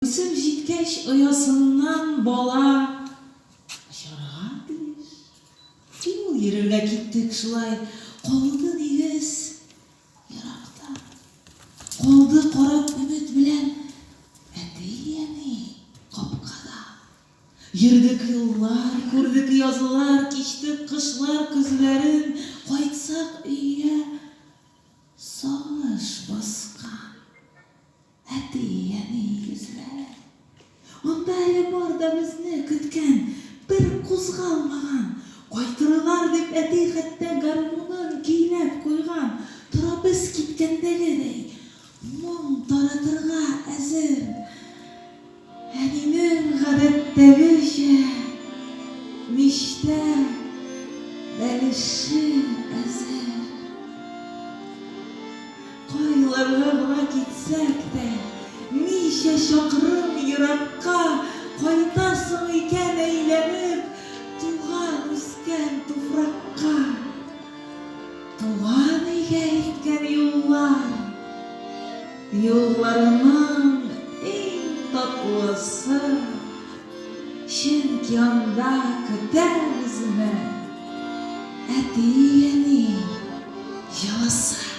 Үсеп җиткәч, оясыннан бала очарга тиеш. Юл йөрергә киттек шулай, калды нигез еракта. Калды карап өмет белән әти-әни капкада. Йөрдек юллар, күрдек язлар, кичтек кышлар көзләрен, кайтсак өйгә сагыш баскан. Әти-әни йөзләре. Анда әле бар да безне көткән, бер кузгалмаган. Кайтырлар дип әти хәтта гармунын көйләп куйган, тора без киткәндәгедәй, моң таратырга әзер. Әнинең гадәттәгечә мичтә бәлеше әзер. Кайларга гына китсәк тә, ничә чакрым еракка кайтасың икән әйләнеп туган-үскән туфракка. Туган өйгә илткән юллар, юлларның иң татлысы, чөнки анда көтә безне әти-әни җылысы.